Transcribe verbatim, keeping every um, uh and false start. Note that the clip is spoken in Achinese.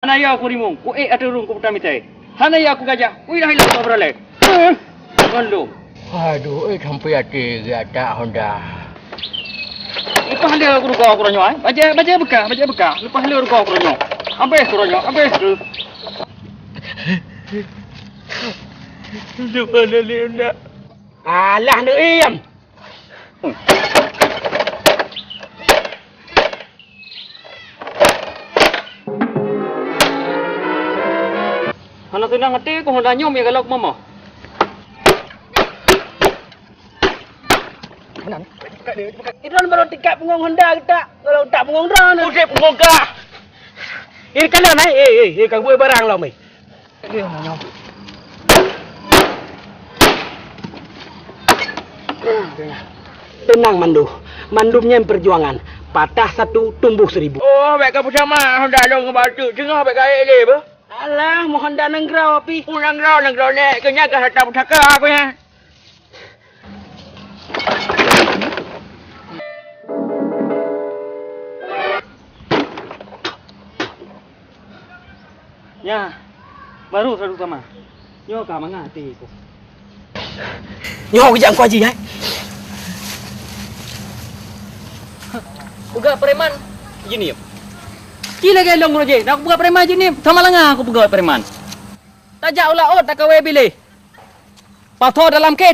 Hana ya aku rimong, ku ék ateueh rhueng ku peutamitai. Hana ya aku gajah, ku ilah-ilah ku beuralée. Heh, bandum. Aduh, eh, sampai até gata Honda. Leupah lé aku rugoe aku ronyoe, eh. Bajée, bajée beukah, bajée beukah. Leupah lé rugoe aku ronyoe. Abéh aku ronyoe, abéh tu. Leupah lé Honda. Alah, neuiem. Hana seunang até ku Honda nyoe meugalak mama. Idon baru tikat punggong Honda kita, kalau tak punggong drone. Usai punggong kah. Ini kanan, eh, eh, eh, eh, kang buat barang lah, meh. Teunang, Mandu. Mandum nyan peujuangan. Patah satu, tumbuh seribu. Oh, bèk ka peusamah, Honda lôn ngon bacut. Teungoh bèk ka ék lé, beuh. Alah, mohon dah nanggroe, Pi. Oh, nanggroe, nanggroe nèk. Keu nyan ka harta pusaka aku nyan. Nya, baru satu sama. Nyoe ka mangat até ku. Nyoe kejak ku Haji, hai. Peugah preman, Jeunieb. Ci lagèe lôn roje, nak peugah preman Jeunieb, sama langa aku peugah preman. Tajak u laôt, takawé biléh. Pasoe dalam kèh,